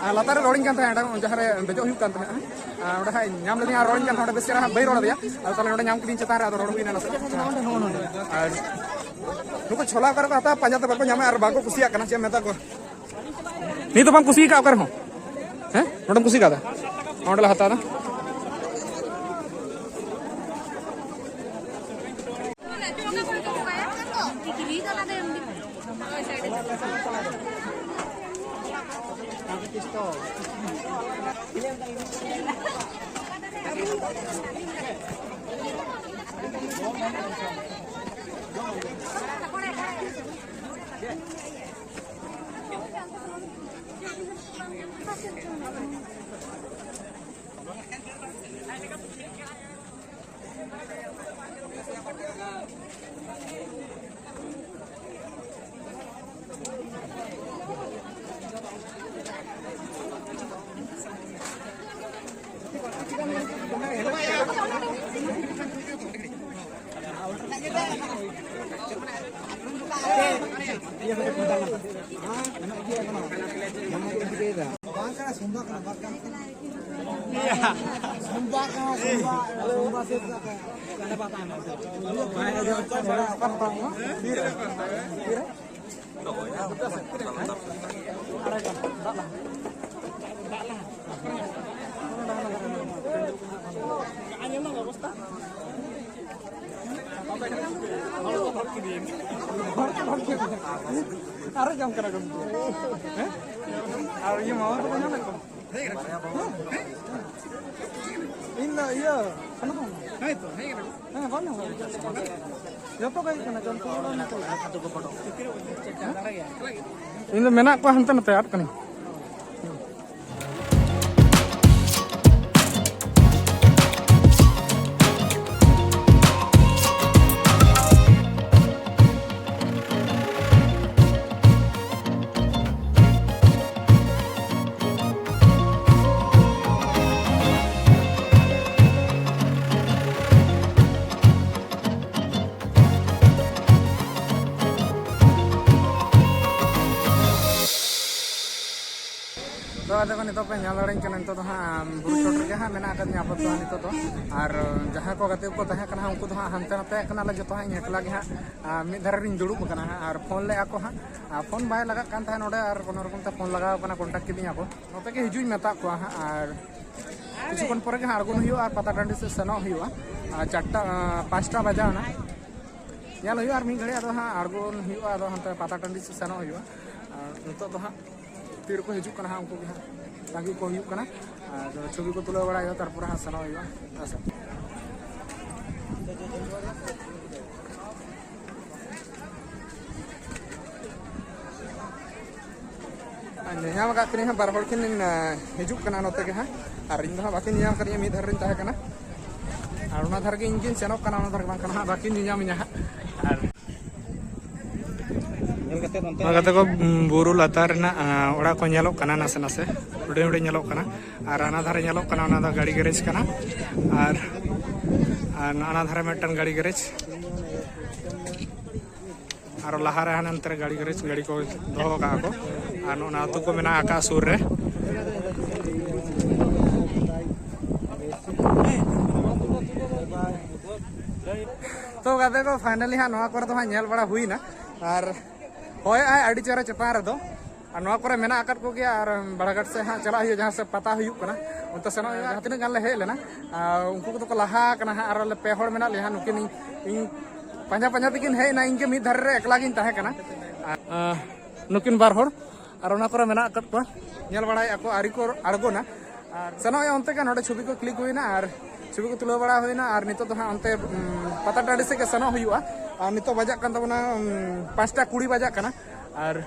ᱟᱨ ᱞᱟᱛᱟᱨ ᱨᱮ ᱨᱚᱲᱤᱧ ᱠᱟᱱ ᱛᱟᱦᱮᱸᱫ, ᱚᱸᱰᱮ ᱡᱟᱦᱟᱸ ᱨᱮ ᱫᱮᱡᱚᱜ ᱦᱩᱭᱩᱜ ᱠᱟᱱ ᱛᱟᱦᱮᱸᱫ, ᱟᱨ ᱚᱸᱰᱮ ᱦᱟᱸᱜ ᱧᱟᱢ ᱞᱮᱫᱮᱭᱟ, ᱨᱚᱲᱤᱧ ᱠᱟᱱ ᱛᱟᱦᱮᱸᱫ, ᱚᱸᱰᱮ ᱵᱮᱥ ᱪᱮᱦᱨᱟ ᱦᱟᱸᱜ ᱵᱟᱹᱧ ᱨᱚᱲ ᱟᱫᱮᱭᱟ᱾ ᱟᱫᱚ ᱛᱟᱦᱚᱞᱮ ᱱᱚᱸᱰᱮ ᱧᱟᱢ ᱠᱤᱫᱤᱧ ᱪᱮᱛᱟᱱ ᱨᱮ, ᱟᱫᱚ ᱨᱚᱲ ᱦᱩᱭᱱᱟ ᱱᱟᱥᱮ᱾ ᱟᱨ ᱱᱩᱠᱩ ᱪᱷᱚᱞᱟ ᱚᱠᱟ ᱨᱮᱠᱚ ᱦᱟᱛᱟᱣᱟ, ᱯᱟᱸᱡᱟ ᱛᱮ ᱵᱟᱠᱚ ᱧᱟᱢᱟ ᱟᱨ ᱵᱟᱠᱚ ᱠᱩᱥᱤᱭᱟᱜ ᱠᱟᱱᱟ, ᱪᱮᱫ ᱮᱢ ᱢᱮᱛᱟ ᱠᱚᱣᱟ? ᱱᱤᱛ ᱫᱚ ᱵᱟᱢ ᱠᱩᱥᱤ ᱟᱠᱟᱫ ᱚᱠᱟ ᱨᱮᱦᱚᱸ? ᱦᱮᱸ, ᱱᱚᱸᱰᱮᱢ ᱠᱩᱥᱤ ᱠᱟᱫᱟ? ᱚᱸᱰᱮ ᱞᱮ ᱦᱟᱛᱟᱣ ᱫᱟ᱾ ᱟᱨᱚ ᱡᱚᱢ ᱠᱟᱱᱟ ᱠᱚ ᱩᱱᱠᱩ᱾ ᱦᱮᱸ? ᱟᱨ ᱤᱭᱟᱹ ᱢᱟᱢᱟ ᱛᱟᱠᱚ ᱧᱟᱢᱮᱫ ᱠᱚᱣᱟ? ᱤᱧ ᱫᱚ ᱤᱭᱟᱹ, ᱦᱮᱸ ᱛᱚ, ᱦᱮᱸ ᱠᱟᱱᱟ᱾ ᱦᱮᱸ, ᱵᱟᱢ ᱧᱟᱢ ᱠᱟᱫᱟ? ᱡᱚᱛᱚ ᱜᱮ ᱦᱩᱭᱩᱜ ᱠᱟᱱᱟ, ᱡᱚᱢ ᱠᱚ ᱚᱲᱟᱜ ᱱᱤᱛᱚᱜ᱾ ᱤᱧ ᱫᱚ ᱢᱮᱱᱟᱜ ᱠᱚᱣᱟ ᱦᱟᱱᱛᱮ ᱱᱟᱛᱮ, ᱟᱫ ᱠᱟᱹᱱᱟᱹᱧ᱾ ᱛᱚ ᱟᱫᱚ ᱱᱤᱛᱚᱜ ᱯᱮ ᱧᱮᱞ ᱫᱟᱲᱮᱭᱟᱹᱧ ᱠᱟᱱᱟ, ᱱᱤᱛᱚᱜ ᱫᱚ ᱦᱟᱸᱜ ᱵᱩᱨᱩ ᱪᱚᱴ ᱨᱮᱜᱮ ᱦᱟᱸᱜ ᱢᱮᱱᱟᱜ ᱟᱠᱟᱫ ᱞᱤᱧᱟ ᱟᱯᱟᱛᱚᱛᱚ ᱱᱤᱛᱚᱜ ᱫᱚ᱾ ᱟᱨ ᱡᱟᱦᱟᱸᱭ ᱠᱚ ᱜᱟᱛᱮ ᱠᱚ ᱛᱟᱦᱮᱸ ᱠᱟᱱᱟ ᱦᱟᱸᱜ, ᱩᱱᱠᱩ ᱫᱚ ᱦᱟᱸᱜ ᱦᱟᱱᱛᱮ ᱱᱟᱛᱮ ᱠᱟᱱᱟᱞᱮ ᱡᱚᱛᱚ ᱦᱟᱸᱜ, ᱤᱧ ᱮᱠᱞᱟ ᱜᱮ ᱦᱟᱸᱜ ᱟᱨ ᱢᱤᱫ ᱫᱷᱟᱨᱮ ᱨᱤᱧ ᱫᱩᱲᱩᱵ ᱟᱠᱟᱱᱟ ᱦᱟᱸᱜ᱾ ᱟᱨ ᱯᱷᱳᱱ ᱞᱮᱫᱼᱟ ᱠᱚ ᱦᱟᱸᱜ, ᱟᱨ ᱯᱷᱳᱱ ᱵᱟᱭ ᱞᱟᱜᱟᱜ ᱠᱟᱱ ᱛᱟᱦᱮᱸᱫ ᱱᱚᱰᱮ, ᱟᱨ ᱠᱳᱱᱳ ᱨᱚᱠᱚᱢ ᱛᱮ ᱯᱷᱳᱱ ᱞᱟᱜᱟᱣ ᱠᱟᱱᱟ, ᱠᱚᱱᱴᱟᱠᱴ ᱠᱤᱫᱤᱧᱟ ᱠᱚ, ᱱᱚᱛᱮ ᱜᱮ ᱦᱤᱡᱩᱜ ᱤᱧ ᱢᱮᱛᱟᱜ ᱠᱚᱣᱟ ᱦᱟᱸᱜ᱾ ᱟᱨ ᱠᱤᱪᱷᱩ ᱠᱷᱚᱱ ᱯᱚᱨᱮ ᱜᱮ ᱦᱟᱸᱜ ᱟᱬᱜᱚᱱ ᱦᱩᱭᱩᱜᱼᱟ ᱟᱨ ᱯᱟᱛᱟ ᱴᱟᱺᱰᱤ ᱥᱮᱫ ᱥᱮᱱᱚᱜ ᱦᱩᱭᱩᱜᱼᱟ᱾ ᱟᱨ ᱪᱟᱨᱴᱟ, ᱟᱸ, ᱯᱟᱸᱪᱴᱟ ᱵᱟᱡᱟᱣ ᱮᱱᱟ, ᱧᱮᱞ ᱦᱩᱭᱩᱜᱼᱟ ᱟᱨ ᱢᱤᱫ ᱜᱷᱟᱹᱲᱤᱡ ᱟᱫᱚ ᱦᱟᱸᱜ ᱟᱬᱜᱚᱱ ᱦᱩᱭᱩᱜᱼᱟ ᱟᱫᱚ ᱦᱟᱱᱛᱮ ᱯᱟᱛᱟ ᱴᱟᱺᱰᱤ ᱥᱮᱫ ᱥᱮᱱᱚᱜ ᱦᱩᱭᱩᱜᱼᱟ᱾ ᱟᱨ ᱱᱤᱛᱚᱜ ᱫᱚ ᱦᱟᱸᱜ ᱛᱤ ᱨᱮᱠᱚ ᱦᱤᱡᱩᱜ ᱠᱟᱱᱟ ᱦᱟᱸᱜ, ᱩᱱᱠᱩ ᱜᱮ ᱦᱟᱸᱜ ᱛᱟᱺᱜᱤ ᱠᱚ ᱦᱩᱭᱩᱜ ᱠᱟᱱᱟ᱾ ᱟᱨ ᱪᱷᱚᱵᱤ ᱠᱚ ᱛᱩᱞᱟᱹᱣ ᱵᱟᱲᱟ ᱦᱩᱭᱩᱜᱼᱟ, ᱛᱟᱨᱯᱚᱨᱮ ᱦᱟᱸᱜ ᱥᱮᱱᱚᱜ ᱦᱩᱭᱩᱜᱼᱟ᱾ ᱦᱮᱸ ᱥᱮ᱾ ᱟᱨ ᱧᱮᱧᱟᱢ ᱟᱠᱟᱫ ᱠᱤᱱᱟᱹᱧ ᱦᱟᱸᱜ, ᱵᱟᱨ ᱦᱚᱲ ᱠᱤᱱ, ᱟᱸ, ᱦᱤᱡᱩᱜ ᱠᱟᱱᱟ ᱱᱚᱛᱮ ᱜᱮ ᱦᱟᱸᱜ᱾ ᱟᱨ ᱤᱧ ᱫᱚ ᱦᱟᱸᱜ ᱵᱟᱹᱠᱤᱱ ᱧᱮᱧᱟᱢ ᱠᱟᱫᱤᱧᱟ, ᱢᱤᱫ ᱫᱷᱟᱨᱮ ᱨᱤᱧ ᱛᱟᱦᱮᱸ ᱠᱟᱱᱟ᱾ ᱟᱨ ᱚᱱᱟ ᱫᱷᱟᱨᱮ ᱜᱮ ᱤᱧ ᱠᱤᱱ ᱥᱮᱱᱚᱜ ᱠᱟᱱᱟ, ᱚᱱᱟ ᱫᱷᱟᱨᱮ ᱵᱟᱝᱠᱷᱟᱱ ᱦᱟᱸᱜ ᱵᱟᱹᱠᱤᱱ ᱧᱮᱧᱟᱢᱤᱧᱟ ᱦᱟᱸᱜ᱾ ᱟᱨ ᱧᱮᱞ ᱠᱟᱛᱮ ᱱᱚᱱᱛᱮ ᱱᱚᱣᱟ ᱠᱟᱛᱮ ᱠᱚ, ᱩᱸ, ᱵᱩᱨᱩ ᱞᱟᱛᱟᱨ ᱨᱮᱱᱟᱜ, ᱟᱸ, ᱚᱲᱟᱜ ᱠᱚ ᱧᱮᱞᱚᱜ ᱠᱟᱱᱟ, ᱱᱟᱥᱮ ᱱᱟᱥᱮ ᱦᱩᱰᱤᱧ ᱦᱩᱰᱤᱧ ᱧᱮᱞᱚᱜ ᱠᱟᱱᱟ᱾ ᱟᱨ ᱦᱟᱱᱟ ᱫᱷᱟᱨᱮ ᱧᱮᱞᱚᱜ ᱠᱟᱱᱟ, ᱚᱱᱟ ᱫᱚ ᱜᱟᱹᱰᱤ ᱜᱮᱨᱮᱡᱽ ᱠᱟᱱᱟ᱾ ᱟᱨ, ᱟᱨ ᱱᱟᱱᱟ ᱫᱷᱟᱨᱮ ᱢᱤᱫᱴᱟᱝ ᱜᱟᱹᱰᱤ ᱜᱮᱨᱮᱡᱽ᱾ ᱟᱨᱚ ᱞᱟᱦᱟᱨᱮ ᱦᱟᱱᱮ ᱱᱚᱱᱛᱮ ᱨᱮ ᱜᱟᱹᱰᱤ ᱜᱮᱨᱮᱡᱽ, ᱜᱟᱹᱰᱤ ᱠᱚ ᱫᱚᱦᱚ ᱠᱟᱜᱼᱟ ᱠᱚ᱾ ᱟᱨ ᱱᱚᱜᱼᱚ ᱱᱟ ᱟᱹᱛᱩ ᱠᱚ ᱢᱮᱱᱟᱜ ᱟᱠᱟᱫ ᱥᱩᱨ ᱨᱮ᱾ ᱛᱚ ᱜᱟᱛᱮ ᱠᱚ, finally ᱦᱟᱸᱜ ᱱᱚᱣᱟ ᱠᱚᱨᱮ ᱫᱚ ᱦᱟᱸᱜ ᱧᱮᱞ ᱵᱟᱲᱟ ᱦᱩᱭᱱᱟ᱾ ᱟᱨ ᱦᱚᱭ ᱟᱭ ᱟᱹᱰᱤ ᱪᱮᱦᱨᱟ ᱪᱮᱛᱟᱱ ᱨᱮᱫᱚ᱾ ᱟᱨ ᱱᱚᱣᱟ ᱠᱚᱨᱮ ᱢᱮᱱᱟᱜ ᱟᱠᱟᱫ ᱠᱚᱜᱮᱭᱟ᱾ ᱟᱨ ᱵᱟᱲᱟᱜᱷᱟᱴ ᱥᱮᱫ ᱦᱟᱸᱜ ᱪᱟᱞᱟᱜ ᱦᱩᱭᱩᱜᱼᱟ, ᱡᱟᱦᱟᱸ ᱥᱮᱫ ᱯᱟᱛᱟ ᱦᱩᱭᱩᱜ ᱠᱟᱱᱟ, ᱚᱱᱛᱮ ᱥᱮᱱᱚᱜ ᱦᱩᱭᱩᱜᱼᱟ᱾ ᱡᱟᱦᱟᱸ ᱛᱤᱱᱟᱹᱜ ᱜᱟᱱ ᱞᱮ ᱦᱮᱡ ᱞᱮᱱᱟ, ᱟᱨ ᱩᱱᱠᱩ ᱠᱚᱫᱚ ᱠᱚ ᱞᱟᱦᱟ ᱟᱠᱟᱱᱟ ᱦᱟᱸᱜ, ᱟᱨ ᱟᱞᱮ ᱯᱮ ᱦᱚᱲ ᱢᱮᱱᱟᱜ ᱞᱮᱭᱟ ᱦᱟᱸᱜ᱾ ᱱᱩᱠᱤᱱ ᱤᱧ, ᱤᱧ ᱯᱟᱸᱡᱟ ᱯᱟᱸᱡᱟ ᱛᱮᱠᱤᱱ ᱦᱮᱡ ᱮᱱᱟ, ᱤᱧ ᱜᱮ ᱢᱤᱫ ᱫᱷᱟᱨᱮ ᱨᱮ ᱮᱠᱞᱟ ᱜᱤᱧ ᱛᱟᱦᱮᱸ ᱠᱟᱱᱟ᱾ ᱟᱨ, ᱟᱸ, ᱱᱩᱠᱤᱱ ᱵᱟᱨ ᱦᱚᱲ ᱟᱨ ᱚᱱᱟ ᱠᱚᱨᱮ ᱢᱮᱱᱟᱜ ᱟᱠᱟᱫ ᱠᱚᱣᱟ, ᱧᱮᱞ ᱵᱟᱲᱟᱭᱮᱫᱼᱟ ᱠᱚ, ᱟᱹᱣᱨᱤ ᱠᱚ ᱟᱬᱜᱚᱱᱟ᱾ ᱟᱨ ᱥᱮᱱᱚᱜ ᱦᱩᱭᱩᱜᱼᱟ ᱚᱱᱛᱮ ᱜᱮ, ᱱᱚᱰᱮ ᱪᱷᱚᱵᱤ ᱠᱚ ᱠᱞᱤᱠ ᱦᱩᱭᱱᱟ ᱟᱨ ᱪᱷᱚᱵᱤ ᱠᱚ ᱛᱩᱞᱟᱹᱣ ᱵᱟᱲᱟ ᱦᱩᱭᱱᱟ᱾ ᱟᱨ ᱱᱤᱛᱚᱜ ᱫᱚ ᱦᱟᱸᱜ ᱚᱱᱛᱮ, ᱩᱢ, ᱯᱟᱛᱟ ᱴᱟᱺᱰᱤ ᱥᱮᱫ ᱜᱮ ᱥᱮᱱᱚᱜ ᱦᱩᱭᱩᱜᱼᱟ᱾ ᱟᱨ ᱱᱤᱛᱚᱜ ᱵᱟᱡᱟᱜ ᱠᱟᱱ ᱛᱟᱵᱚᱱᱟ, ᱩᱢ, ᱯᱟᱸᱪᱴᱟ ᱠᱩᱲᱤ ᱵᱟᱡᱟᱜ ᱠᱟᱱᱟ᱾ ᱟᱨ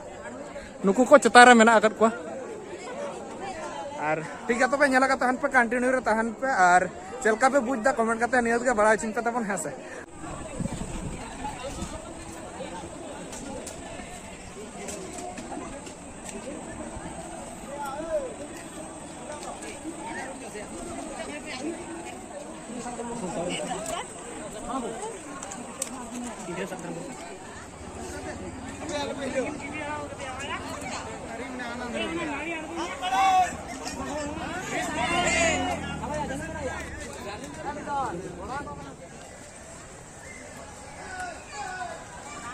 ᱱᱩᱠᱩ ᱠᱚ ᱪᱮᱛᱟᱱ ᱨᱮ ᱢᱮᱱᱟᱜ ᱟᱠᱟᱫ ᱠᱚᱣᱟ᱾ ᱟᱨ ᱴᱷᱤᱠ ᱜᱮᱭᱟ, ᱛᱚᱵᱮ ᱧᱮᱞ ᱟᱠᱟᱫ ᱛᱟᱦᱮᱱ ᱯᱮ, ᱠᱚᱱᱴᱤᱱᱤᱭᱩ ᱨᱮ ᱛᱟᱦᱮᱱ ᱯᱮ᱾ ᱟᱨ ᱪᱮᱫ ᱞᱮᱠᱟ ᱯᱮ ᱵᱩᱡᱽ ᱮᱫᱟ, ᱠᱚᱢᱮᱱᱴ ᱠᱟᱛᱮ ᱱᱤᱭᱟᱹ ᱜᱮ ᱵᱟᱲᱟᱭ ᱦᱚᱪᱚᱧ ᱯᱮ ᱛᱟᱵᱚᱱ, ᱦᱮᱸ ᱥᱮ᱾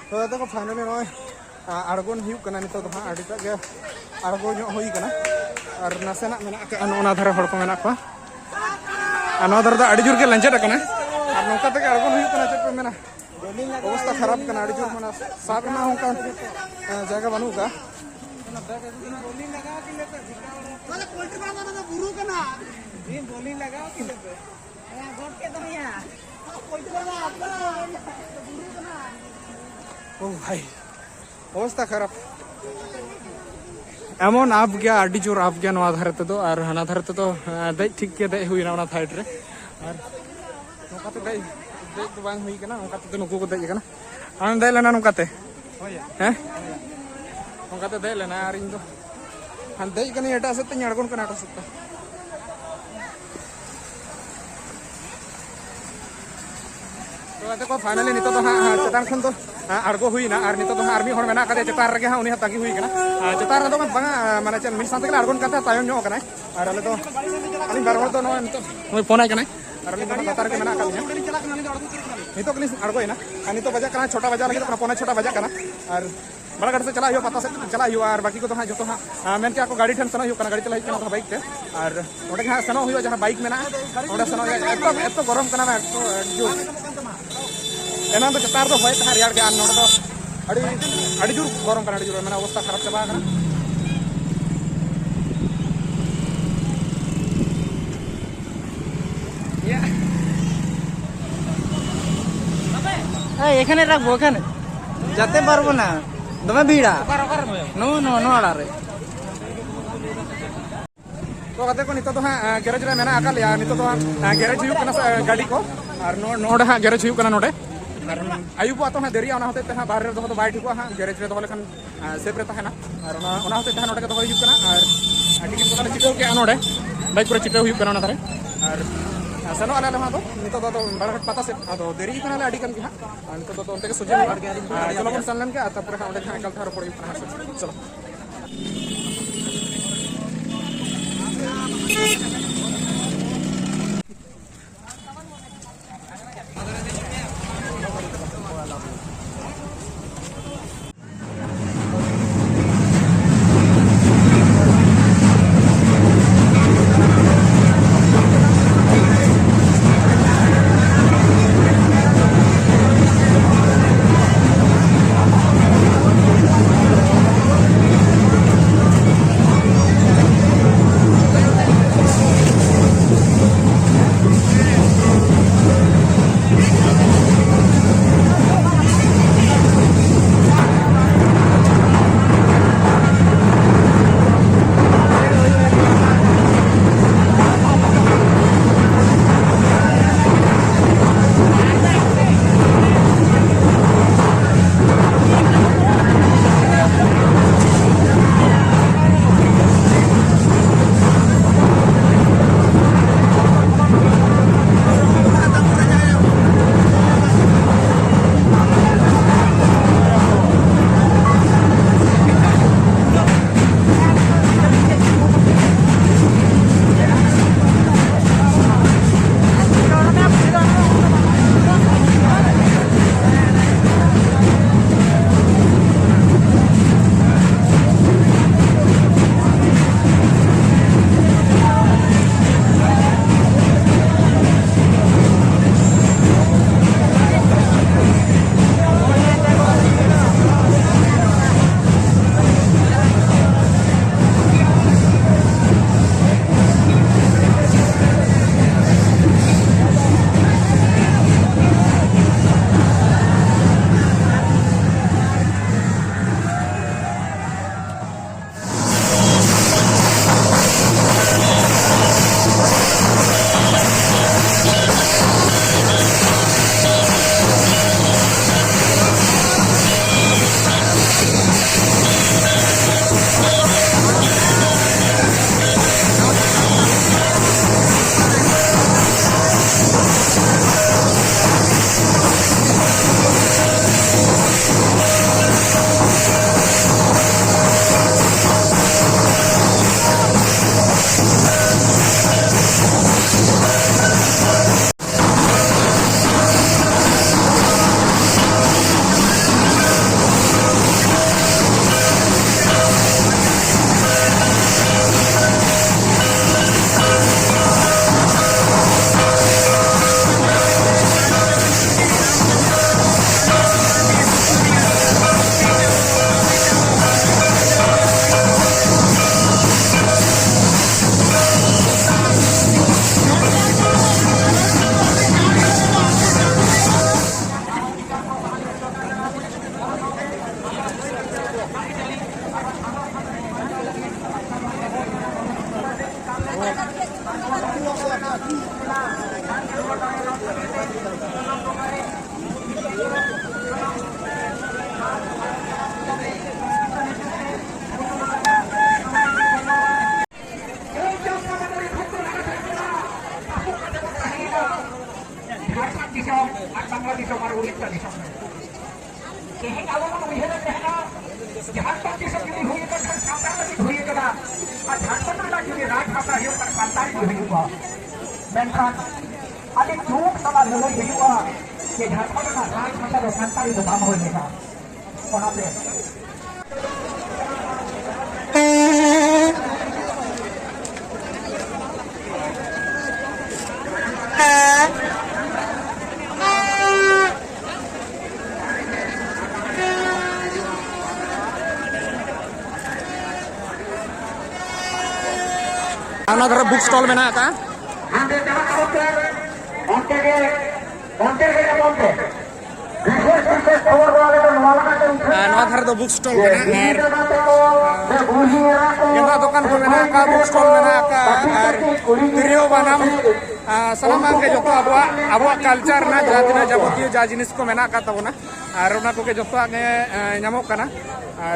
ᱛᱚ ᱜᱟᱛᱮ ᱠᱚ, finally ᱱᱚᱜᱼᱚᱭ, ᱟ, ᱟᱬᱜᱚᱱ ᱦᱩᱭᱩᱜ ᱠᱟᱱᱟ᱾ ᱱᱤᱛᱚᱜ ᱫᱚ ᱦᱟᱸᱜ ᱟᱹᱰᱤᱴᱟᱜ ᱜᱮ ᱟᱬᱜᱚ ᱧᱚᱜ ᱦᱩᱭ ᱠᱟᱱᱟ᱾ ᱟᱨ ᱱᱟᱥᱮᱱᱟᱜ ᱢᱮᱱᱟᱜ ᱟᱠᱟᱫᱼᱟ, ᱱᱚᱜᱼᱚ ᱱᱟ ᱫᱷᱟᱨᱮ ᱦᱚᱲ ᱠᱚ ᱢᱮᱱᱟᱜ ᱠᱚᱣᱟ᱾ ᱟᱨ ᱱᱚᱣᱟ ᱫᱷᱟᱨᱮ ᱫᱚ ᱟᱹᱰᱤ ᱡᱳᱨ ᱜᱮ ᱞᱮᱸᱡᱮᱫ ᱟᱠᱟᱱᱟ᱾ ᱟᱨ ᱱᱚᱝᱠᱟ ᱛᱮᱜᱮ ᱟᱬᱜᱚᱱ ᱦᱩᱭᱩᱜ ᱠᱟᱱᱟ, ᱪᱮᱫ ᱯᱮ ᱢᱮᱱᱟ? ᱚᱵᱚᱥᱛᱟ ᱠᱷᱟᱨᱟᱯ ᱠᱟᱱᱟ ᱟᱹᱰᱤ ᱡᱳᱨ, ᱢᱟᱱᱮ ᱥᱟᱵ ᱨᱮᱱᱟᱜ ᱦᱚᱸ ᱚᱱᱠᱟ, ᱮ, ᱡᱟᱭᱜᱟ ᱵᱟᱹᱱᱩᱜ ᱟᱠᱟᱫᱼᱟ᱾ ᱳ ᱵᱷᱟᱭ, ᱚᱵᱚᱥᱛᱟ ᱠᱷᱟᱨᱟᱯ᱾ ᱮᱢᱚᱱ ᱟᱯ ᱜᱮᱭᱟ, ᱟᱹᱰᱤ ᱡᱳᱨ ᱟᱯ ᱜᱮᱭᱟ ᱱᱚᱣᱟ ᱫᱷᱟᱨᱮ ᱛᱮᱫᱚ, ᱟᱨ ᱦᱟᱱᱟ ᱫᱷᱟᱨᱮ ᱛᱮᱫᱚ, ᱮᱸ, ᱫᱮᱡ ᱴᱷᱤᱠ ᱜᱮ ᱫᱮᱡ ᱦᱩᱭᱱᱟ ᱚᱱᱟ side ᱨᱮ᱾ ᱟᱨ ᱱᱚᱝᱠᱟ ᱛᱮ ᱫᱮᱡ, ᱫᱮᱡ ᱫᱚ ᱵᱟᱝ ᱦᱩᱭ ᱠᱟᱱᱟ, ᱱᱚᱝᱠᱟ ᱛᱮᱫᱚ ᱱᱩᱠᱩ ᱠᱚ ᱫᱮᱡ ᱟᱠᱟᱱᱟ᱾ ᱟᱢᱮᱢ ᱫᱮᱡ ᱞᱮᱱᱟ ᱱᱚᱝᱠᱟ ᱛᱮ? ᱦᱮᱸ? ᱱᱚᱝᱠᱟ ᱛᱮ ᱫᱮᱡ ᱞᱮᱱᱟ, ᱟᱨ ᱤᱧ ᱫᱚ ᱦᱟᱱ ᱫᱮᱡ ᱠᱟᱹᱱᱟᱹᱧ ᱮᱴᱟᱜ ᱥᱮᱫ ᱛᱮᱧ ᱟᱬᱜᱚᱱ ᱠᱟᱱᱟ ᱮᱴᱟᱜ ᱥᱮᱫ ᱛᱮ᱾ ᱛᱚ ᱜᱟᱛᱮ ᱠᱚ, finally ᱱᱤᱛᱚᱜ ᱫᱚ ᱦᱟᱸᱜ, ᱦᱟᱸᱜ ᱪᱮᱛᱟᱱ ᱠᱷᱚᱱ ᱫᱚ, ᱦᱟᱸᱜ ᱟᱬᱜᱚ ᱦᱩᱭᱱᱟ, ᱟᱨ ᱱᱤᱛᱚᱜ ᱫᱚ ᱦᱟᱸᱜ ᱟᱨ ᱢᱤᱫ ᱦᱚᱲ ᱢᱮᱱᱟᱜ ᱟᱠᱟᱫᱮᱭᱟ ᱪᱮᱛᱟᱱ ᱨᱮᱜᱮ, ᱦᱟᱸᱜ ᱩᱱᱤ ᱦᱟᱸᱜ ᱛᱟᱺᱜᱤ ᱦᱩᱭ ᱠᱟᱱᱟ᱾ ᱟᱨ ᱪᱮᱛᱟᱱ ᱨᱮᱫᱚ ᱵᱟᱝᱟ, ᱢᱟᱱᱮ ᱪᱮᱫ, ᱢᱤᱫ ᱥᱟᱶ ᱛᱮᱜᱮ ᱞᱮ ᱟᱬᱜᱚᱱ ᱠᱟᱱ ᱛᱟᱦᱮᱸᱫ, ᱛᱟᱭᱚᱢ ᱧᱚᱜ ᱠᱟᱱᱟᱭ᱾ ᱟᱨ ᱟᱞᱮ ᱫᱚ, ᱟᱹᱞᱤᱧ ᱵᱟᱨ ᱦᱚᱲ ᱫᱚ ᱱᱚᱜᱼᱚᱭ ᱱᱤᱛᱚᱜ ᱱᱩᱭ ᱯᱷᱳᱱ ᱟᱭ ᱠᱟᱱᱟᱭ, ᱟᱨ ᱟᱹᱞᱤᱧ ᱫᱚ ᱦᱟᱸᱜ ᱞᱟᱛᱟᱨ ᱨᱮᱜᱮ ᱢᱮᱱᱟᱜ ᱟᱠᱟᱫ ᱞᱤᱧᱟ᱾ ᱱᱤᱛᱚᱜ ᱜᱮᱞᱤᱧ ᱟᱬᱜᱚᱭᱮᱱᱟ, ᱟᱨ ᱱᱤᱛᱚᱜ ᱵᱟᱡᱟᱜ ᱠᱟᱱᱟ ᱪᱷᱚᱴᱟ ᱵᱟᱡᱟᱜ ᱞᱟᱹᱜᱤᱫᱚᱜ ᱠᱟᱱᱟ, ᱯᱚᱱᱮ ᱪᱷᱚᱴᱟ ᱵᱟᱡᱟᱜ ᱠᱟᱱᱟ᱾ ᱟᱨ ᱵᱟᱲᱟᱜᱷᱟᱴ ᱥᱮᱫ ᱪᱟᱞᱟᱜ ᱦᱩᱭᱩᱜᱼᱟ, ᱯᱟᱛᱟ ᱥᱮᱫ ᱪᱟᱞᱟᱜ ᱦᱩᱭᱩᱜᱼᱟ᱾ ᱟᱨ ᱵᱟᱹᱠᱤ ᱠᱚᱫᱚ ᱦᱟᱸᱜ ᱡᱚᱛᱚ ᱦᱟᱸᱜ, ᱟᱸ, ᱢᱮᱱ ᱠᱮᱜᱼᱟ ᱠᱚ ᱜᱟᱹᱰᱤ ᱴᱷᱮᱱ ᱥᱮᱱᱚᱜ ᱦᱩᱭᱩᱜ ᱠᱟᱱᱟ, ᱜᱟᱹᱰᱤ ᱛᱮ ᱞᱮ ᱦᱮᱡ ᱠᱟᱱᱟ ᱛᱚ, ᱵᱟᱭᱤᱠ ᱛᱮ᱾ ᱟᱨ ᱚᱸᱰᱮ ᱜᱮ ᱦᱟᱸᱜ ᱥᱮᱱᱚᱜ ᱦᱩᱭᱩᱜᱼᱟ ᱡᱟᱦᱟᱸ ᱵᱟᱭᱤᱠ ᱢᱮᱱᱟᱜᱼᱟ, ᱚᱸᱰᱮ ᱥᱮᱱᱚᱜ ᱦᱩᱭᱩᱜᱼᱟ᱾ ᱮᱛᱚ, ᱮᱛᱚ ᱜᱚᱨᱚᱢ ᱠᱟᱱᱟ ᱵᱟᱝ, ᱮᱛᱚ ᱟᱹᱰᱤ ᱡᱳᱨ᱾ ᱮᱱᱟᱝ ᱫᱚ ᱪᱮᱛᱟᱱ ᱨᱮᱫᱚ ᱦᱚᱭ ᱛᱟᱦᱮᱸ ᱨᱮᱭᱟᱲ ᱜᱮ, ᱟᱨ ᱱᱚᱰᱮ ᱫᱚ ᱟᱹᱰᱤ, ᱟᱹᱰᱤ ᱡᱳᱨ ᱜᱚᱨᱚᱢ ᱠᱟᱱᱟ, ᱟᱹᱰᱤ ᱡᱳᱨ, ᱢᱟᱱᱮ ᱚᱵᱚᱥᱛᱟ ᱠᱷᱟᱨᱟᱯ ᱪᱟᱵᱟ ᱟᱠᱟᱱᱟ᱾ এই এখানে রাখবো, এখানে। যেতে পারবো না, দমে ভিড়। নো নো নো আড়ারে। ᱛᱚ ᱜᱟᱛᱮ ᱠᱚ, ᱱᱤᱛᱚᱜ ᱫᱚ ᱦᱟᱸᱜ, ᱟ, ᱜᱮᱨᱮᱡᱽ ᱨᱮ ᱢᱮᱱᱟᱜ ᱟᱠᱟᱫ ᱞᱮᱭᱟ᱾ ᱱᱤᱛᱚᱜ ᱫᱚ ᱦᱟᱸᱜ, ᱟ, ᱜᱮᱨᱮᱡᱽ ᱦᱩᱭᱩᱜ ᱠᱟᱱᱟ ᱥᱮ, ᱟ, ᱜᱟᱹᱰᱤ ᱠᱚ᱾ ᱟᱨ ᱱᱚ-, ᱱᱚᱰᱮ ᱦᱟᱸᱜ ᱜᱮᱨᱮᱡᱽ ᱦᱩᱭᱩᱜ ᱠᱟᱱᱟ ᱱᱚᱰᱮ᱾ ᱟᱨ ᱟᱹᱭᱩᱵᱚᱜᱼᱟ ᱛᱚ ᱦᱟᱸᱜ, ᱫᱮᱨᱤᱜᱼᱟ, ᱚᱱᱟ ᱦᱚᱛᱮᱡ ᱛᱮ ᱦᱟᱸᱜ ᱵᱟᱦᱨᱮ ᱨᱮ ᱫᱚᱦᱚ ᱫᱚ ᱵᱟᱭ ᱴᱷᱤᱠᱚᱜᱼᱟ ᱦᱟᱸᱜ᱾ ᱜᱮᱨᱮᱡᱽ ᱨᱮ ᱫᱚᱦᱚ ᱞᱮᱠᱷᱟᱱ, ᱟ, ᱥᱮᱯ ᱨᱮ ᱛᱟᱦᱮᱱᱟ᱾ ᱟᱨ ᱚᱱᱟ, ᱚᱱᱟ ᱦᱚᱛᱮᱡ ᱛᱮ ᱦᱟᱸᱜ ᱱᱚᱰᱮ ᱜᱮ ᱫᱚᱦᱚ ᱦᱩᱭᱩᱜ ᱠᱟᱱᱟ᱾ ᱟᱨ ᱟᱹᱰᱤ ᱜᱟᱱ ᱠᱚ ᱛᱟᱞᱮ ᱪᱷᱤᱴᱟᱹᱣ ᱠᱮᱜᱼᱟ ᱱᱚᱰᱮ, ᱵᱟᱭᱤᱠ ᱠᱚᱨᱮ ᱪᱷᱤᱴᱟᱹᱣ ᱦᱩᱭᱩᱜ ᱠᱟᱱᱟ ᱚᱱᱟ ᱫᱷᱟᱨᱮ᱾ ᱟᱨ, ᱟ, ᱥᱮᱱᱚᱜ ᱟᱞᱮ, ᱟᱞᱮ ᱦᱚᱸ ᱟᱫᱚ ᱱᱤᱛᱚᱜ ᱫᱚ ᱟᱫᱚ ᱵᱟᱲᱟᱜᱷᱟᱴ ᱯᱟᱛᱟ ᱥᱮᱫ᱾ ᱟᱫᱚ ᱫᱮᱨᱤ ᱠᱟᱱᱟᱞᱮ ᱟᱹᱰᱤ ᱜᱟᱱ ᱜᱮ ᱦᱟᱸᱜ᱾ ᱟᱨ ᱱᱤᱛᱚᱜ ᱫᱚ ᱚᱱᱛᱮ ᱜᱮ ᱥᱚᱡᱷᱮ ᱦᱩᱭᱩᱜᱼᱟ᱾ ᱟᱨ ᱪᱚᱞᱚ ᱵᱚᱱ ᱥᱮᱱ ᱞᱮᱱ ᱜᱮ, ᱟᱨ ᱛᱟᱨᱯᱚᱨᱮ ᱦᱟᱸᱜ ᱚᱸᱰᱮ ᱜᱮ ᱦᱟᱸᱜ ᱮᱠᱟᱞ ᱛᱮ ᱨᱚᱯᱚᱲ ᱦᱩᱭᱩᱜ ᱠᱟᱱᱟ ᱦᱟᱸᱜ ᱥᱮ᱾ ᱪᱚᱞᱚ᱾ ᱡᱷᱟᱲᱠᱷᱚᱸᱰ ᱫᱤᱥᱚᱢ ᱟᱨ ᱵᱟᱝᱞᱟ ᱫᱤᱥᱚᱢ ᱟᱨ ᱩᱲᱤᱥᱥᱟ ᱫᱤᱥᱚᱢ ᱨᱮ᱾ ᱛᱮᱦᱮᱧ ᱟᱵᱚ ᱵᱚᱱ ᱩᱭᱦᱟᱹᱨᱮᱫ ᱛᱟᱦᱮᱱᱟ, ᱡᱷᱟᱲᱠᱷᱚᱸᱰ ᱫᱤᱥᱚᱢ ᱡᱩᱫᱤ ᱦᱩᱭ ᱟᱠᱟᱱ ᱠᱷᱟᱱ ᱥᱟᱱᱛᱟᱲ ᱞᱟᱹᱜᱤᱫ ᱦᱩᱭ ᱟᱠᱟᱱᱟ, ᱟᱨ ᱡᱷᱟᱲᱠᱷᱚᱸᱰ ᱨᱮᱱᱟᱜ ᱡᱩᱫᱤ ᱨᱟᱡᱽ ᱵᱷᱟᱥᱟ ᱦᱩᱭᱩᱜ ᱠᱷᱟᱱ ᱥᱟᱱᱛᱟᱲᱤ ᱜᱮ ᱦᱩᱭᱩᱜᱼᱟ᱾ ᱢᱮᱱᱠᱷᱟᱱ ᱟᱹᱰᱤ ᱫᱩᱠ ᱥᱟᱞᱟᱜ ᱞᱟᱹᱞᱟᱹᱭ ᱦᱩᱭᱩᱜᱼᱟ ᱡᱮ ᱡᱷᱟᱲᱠᱷᱚᱸᱰ ᱨᱮᱱᱟᱜ ᱨᱟᱡᱽ ᱵᱷᱟᱥᱟ ᱫᱚ ᱥᱟᱱᱛᱟᱲᱤ ᱫᱚ ᱵᱟᱝ ᱦᱩᱭ ᱞᱮᱱᱟ᱾ ᱚᱱᱟᱛᱮ ᱚᱱᱟ ᱫᱷᱟᱨᱮ ᱵᱩᱠ ᱥᱴᱚᱞ ᱢᱮᱱᱟᱜ ᱟᱠᱟᱫᱼᱟ᱾ ᱦᱟᱸᱰᱮ ᱪᱟᱞᱟᱜ ᱠᱟᱱᱟ ᱯᱮ, ᱚᱱᱛᱮ ᱜᱮ, ᱚᱱᱛᱮ ᱜᱮ ᱧᱟᱯᱟᱢ ᱯᱮ᱾ ᱵᱤᱥᱮᱥ ᱵᱤᱥᱮᱥ ᱠᱷᱚᱵᱚᱨ ᱫᱚ ᱟᱞᱮ ᱫᱚ ᱱᱚᱣᱟ ᱞᱟᱹᱜᱤᱫ ᱞᱮ ᱩᱴᱷᱟᱹᱣ ᱟᱨ ᱱᱚᱣᱟ ᱫᱷᱟᱨᱮ ᱫᱚ ᱵᱩᱠ ᱥᱴᱚᱞ ᱡᱮ ᱠᱟᱱᱟ᱾ ᱵᱤᱱᱤᱰ ᱟᱨ ᱨᱮᱱᱟᱜ ᱛᱮᱠᱚ ᱥᱮ ᱵᱩᱲᱦᱤ ᱮᱨᱟ ᱠᱚ ᱜᱮᱸᱫᱟᱜ ᱫᱚᱠᱟᱱ ᱥᱮ ᱠᱚ ᱢᱮᱱᱟᱜ ᱠᱩᱲᱤ ᱟᱠᱟᱫ, ᱜᱤᱫᱽᱨᱟᱹ ᱵᱩᱠ ᱠᱚ ᱥᱴᱚᱞ ᱢᱮᱱᱟᱜ ᱟᱠᱟᱫ, ᱠᱟᱹᱴᱤᱡ ᱟᱨ ᱠᱟᱹᱴᱤᱡ ᱠᱩᱲᱤ ᱛᱤᱨᱭᱳ ᱜᱤᱫᱽᱨᱟᱹ ᱠᱚ ᱵᱟᱱᱟᱢ, ᱥᱮ ᱟᱨ ᱥᱟᱱᱟᱢᱟᱜ ᱩᱱᱠᱩ ᱜᱮ ᱠᱚ ᱡᱚᱛᱚ ᱟᱵᱚᱣᱟᱜ, ᱟᱵᱚᱣᱟᱜ ᱠᱟᱞᱪᱟᱨ ᱨᱮᱱᱟᱜ ᱡᱟᱦᱟᱸ ᱛᱤᱱᱟᱹᱜ ᱡᱟᱵᱚᱛᱤᱭᱚ ᱡᱟ ᱡᱤᱱᱤᱥ ᱠᱚ ᱢᱮᱱᱟᱜ ᱟᱠᱟᱫ ᱛᱟᱵᱚᱱᱟ, ᱟᱨ ᱚᱱᱟ ᱠᱚᱜᱮ ᱡᱚᱛᱚᱣᱟᱜ ᱜᱮ, ᱮ, ᱧᱟᱢᱚᱜ ᱠᱟᱱᱟ᱾ ᱟᱨ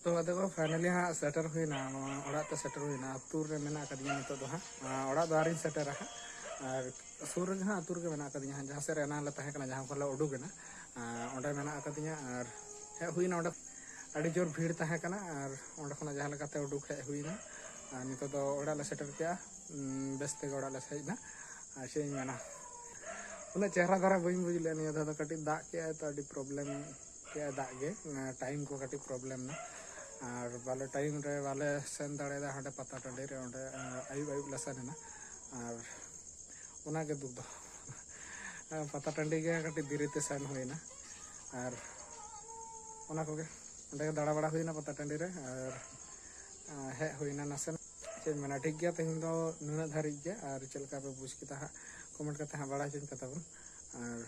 ᱛᱚ ᱜᱟᱛᱮ ᱠᱚ, finally ᱦᱟᱸᱜ ᱥᱮᱴᱮᱨ ᱦᱩᱭᱱᱟ, ᱱᱚᱣᱟ ᱚᱲᱟᱜ ᱛᱮ ᱥᱮᱴᱮᱨ ᱦᱩᱭᱱᱟ᱾ ᱟᱹᱛᱩ ᱨᱮ ᱢᱮᱱᱟᱜ ᱟᱠᱟᱫᱤᱧᱟ ᱱᱤᱛᱚᱜ ᱫᱚ ᱦᱟᱸᱜ᱾ ᱟᱨ ᱚᱲᱟᱜ ᱫᱚ ᱟᱹᱣᱨᱤᱧ ᱥᱮᱴᱮᱨᱟ ᱦᱟᱸᱜ᱾ ᱟᱨ ᱥᱩᱨ ᱨᱮᱜᱮ ᱦᱟᱸᱜ ᱟᱹᱛᱩ ᱨᱮᱜᱮ ᱢᱮᱱᱟᱜ ᱟᱠᱟᱫᱤᱧᱟ ᱦᱟᱸᱜ, ᱡᱟᱦᱟᱸ ᱥᱮᱫ ᱨᱮ ᱮᱱᱟᱝ ᱞᱮ ᱛᱟᱦᱮᱸ ᱠᱟᱱᱟ, ᱡᱟᱦᱟᱸ ᱠᱷᱚᱱ ᱞᱮ ᱩᱰᱩᱠ ᱮᱱᱟ, ᱟᱨ ᱚᱸᱰᱮ ᱢᱮᱱᱟᱜ ᱟᱠᱟᱫᱤᱧᱟ᱾ ᱟᱨ ᱦᱮᱡ ᱦᱩᱭᱱᱟ ᱚᱸᱰᱮ, ᱟᱹᱰᱤ ᱡᱳᱨ ᱵᱷᱤᱲ ᱛᱟᱦᱮᱸ ᱠᱟᱱᱟ, ᱟᱨ ᱚᱸᱰᱮ ᱠᱷᱚᱱᱟᱜ ᱡᱟᱦᱟᱸ ᱞᱮᱠᱟᱛᱮ ᱩᱰᱩᱠ ᱦᱮᱡ ᱦᱩᱭᱱᱟ᱾ ᱟᱨ ᱱᱤᱛᱚᱜ ᱫᱚ ᱚᱲᱟᱜ ᱞᱮ ᱥᱮᱴᱮᱨ ᱠᱮᱜᱼᱟ, ᱩᱸ, ᱵᱮᱥ ᱛᱮᱜᱮ ᱚᱲᱟᱜ ᱞᱮ ᱦᱮᱡ ᱮᱱᱟ᱾ ᱟᱨ ᱪᱮᱫ ᱤᱧ ᱢᱮᱱᱟ, ᱩᱱᱟᱹᱜ ᱪᱮᱦᱨᱟ ᱫᱷᱟᱨᱟ ᱵᱟᱹᱧ ᱵᱩᱡᱽ ᱞᱮᱫᱼᱟ ᱱᱤᱭᱟᱹ ᱫᱷᱟᱣ ᱫᱚ, ᱠᱟᱹᱴᱤᱡ ᱫᱟᱜ ᱠᱮᱜᱼᱟᱭ ᱛᱚ ᱟᱹᱰᱤ problem ᱫᱟᱜ ᱜᱮ ᱴᱟᱭᱤᱢ ᱠᱚ ᱠᱟᱹᱴᱤᱡ ᱯᱨᱚᱵᱞᱮᱢ ᱮᱱᱟ᱾ ᱟᱨ ᱵᱟᱞᱮ ᱴᱟᱭᱤᱢ ᱨᱮ ᱵᱟᱞᱮ ᱥᱮᱱ ᱫᱟᱲᱮᱭᱟᱫᱟ ᱦᱟᱸᱰᱮ ᱯᱟᱛᱟ ᱴᱟᱺᱰᱤ ᱨᱮ᱾ ᱚᱸᱰᱮ ᱟᱹᱭᱩᱵ ᱟᱹᱭᱩᱵ ᱞᱮ ᱥᱮᱱ ᱮᱱᱟ᱾ ᱟᱨ ᱚᱱᱟᱜᱮ ᱫᱩᱠ ᱫᱚ᱾ ᱯᱟᱛᱟ ᱴᱟᱺᱰᱤ ᱜᱮ ᱠᱟᱹᱴᱤᱡ ᱫᱮᱨᱤᱛᱮ ᱥᱮᱱ ᱦᱩᱭᱱᱟ᱾ ᱟᱨ ᱚᱱᱟ ᱠᱚᱜᱮ, ᱚᱸᱰᱮ ᱜᱮ ᱫᱟᱬᱟ ᱵᱟᱲᱟ ᱦᱩᱭᱱᱟ ᱯᱟᱛᱟ ᱴᱟᱺᱰᱤ ᱨᱮ᱾ ᱟᱨ ᱦᱮᱡ ᱦᱩᱭᱱᱟ ᱱᱟᱥᱮᱱᱟᱜ᱾ ᱪᱮᱫ ᱤᱧ ᱢᱮᱱᱟ, ᱴᱷᱤᱠ ᱜᱮᱭᱟ, ᱛᱮᱦᱮᱧ ᱫᱚ ᱱᱩᱱᱟᱹᱜ ᱫᱷᱟᱹᱨᱤᱡ ᱜᱮ᱾ ᱟᱨ ᱪᱮᱫ ᱞᱮᱠᱟ ᱯᱮ ᱵᱩᱡᱽ ᱠᱮᱫᱟ ᱦᱟᱸᱜ, ᱠᱚᱢᱮᱱᱴ ᱠᱟᱛᱮ ᱦᱟᱸᱜ ᱵᱟᱲᱟᱭ ᱦᱚᱪᱚᱧ ᱯᱮ ᱛᱟᱵᱚᱱ᱾ ᱟᱨ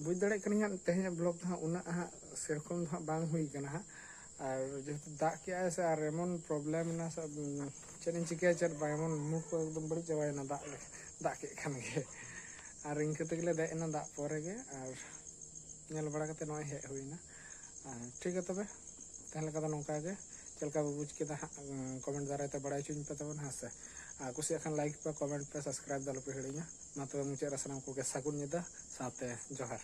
ᱵᱩᱡᱽ ᱫᱟᱲᱮᱭᱟᱜ ᱠᱟᱹᱱᱟᱹᱧ ᱦᱟᱸᱜ, ᱛᱮᱦᱮᱧᱟᱜ ᱵᱞᱚᱜ ᱫᱚ ᱦᱟᱸᱜ ᱩᱱᱟᱹᱜ ᱦᱟᱸᱜ ᱥᱮᱨᱚᱠᱚᱢ ᱫᱚ ᱦᱟᱸᱜ ᱵᱟᱝ ᱦᱩᱭ ᱠᱟᱱᱟ ᱦᱟᱸᱜ᱾ ᱟᱨ ᱡᱮᱦᱮᱛᱩ ᱫᱟᱜ ᱠᱮᱜᱼᱟᱭ ᱥᱮ, ᱟᱨ ᱮᱢᱚᱱ ᱯᱨᱚᱵᱞᱮᱢ ᱮᱱᱟ ᱥᱮ, ᱪᱮᱫ ᱤᱧ ᱪᱤᱠᱟᱹᱭᱟ ᱪᱮᱫ ᱵᱟᱝ, ᱮᱢᱚᱱ ᱢᱩᱰ ᱠᱚ ᱮᱠᱫᱚᱢ ᱵᱟᱹᱲᱤᱡ ᱪᱟᱵᱟᱭᱮᱱᱟ ᱫᱟᱜ ᱞᱮ- ᱫᱟᱜ ᱠᱮᱫ ᱠᱷᱟᱱ ᱜᱮ᱾ ᱟᱨ ᱤᱱᱠᱟᱹ ᱛᱮᱜᱮᱞᱮ ᱫᱮᱡ ᱮᱱᱟ ᱫᱟᱜ ᱯᱚᱨᱮ ᱜᱮ᱾ ᱟᱨ ᱧᱮᱞ ᱵᱟᱲᱟ ᱠᱟᱛᱮ ᱱᱚᱜᱼᱚᱭ ᱦᱮᱡ ᱦᱩᱭᱱᱟ᱾ ᱟᱨ ᱴᱷᱤᱠ ᱜᱮᱭᱟ ᱛᱚᱵᱮ, ᱛᱮᱦᱮᱧ ᱞᱮᱠᱟ ᱫᱚ ᱱᱚᱝᱠᱟ ᱜᱮ᱾ ᱪᱮᱫ ᱞᱮᱠᱟ ᱯᱮ ᱵᱩᱡᱽ ᱠᱮᱫᱟ ᱦᱟᱸᱜ, ᱠᱚᱢᱮᱱᱴ ᱫᱟᱨᱟᱭ ᱛᱮ ᱵᱟᱲᱟᱭ ᱦᱚᱪᱚᱧ ᱯᱮ ᱛᱟᱵᱚᱱ, ᱦᱮᱸ ᱥᱮ᱾ ᱟᱨ ᱠᱩᱥᱤᱭᱟᱜ ᱠᱷᱟᱱ ᱞᱟᱭᱤᱠ ᱯᱮ, ᱠᱚᱢᱮᱱᱴ ᱯᱮ, ᱥᱟᱵᱥᱠᱨᱟᱭᱤᱵ ᱫᱚ ᱟᱞᱚᱯᱮ ᱦᱤᱲᱤᱧᱟ᱾ ᱢᱟ ᱛᱚᱵᱮ ᱢᱩᱪᱟᱹᱫ ᱨᱮ ᱥᱟᱱᱟᱢ ᱠᱚᱜᱮ ᱥᱟᱹᱜᱩᱱ ᱧᱤᱫᱟᱹ ᱥᱟᱶᱛᱮ ᱡᱚᱦᱟᱨ᱾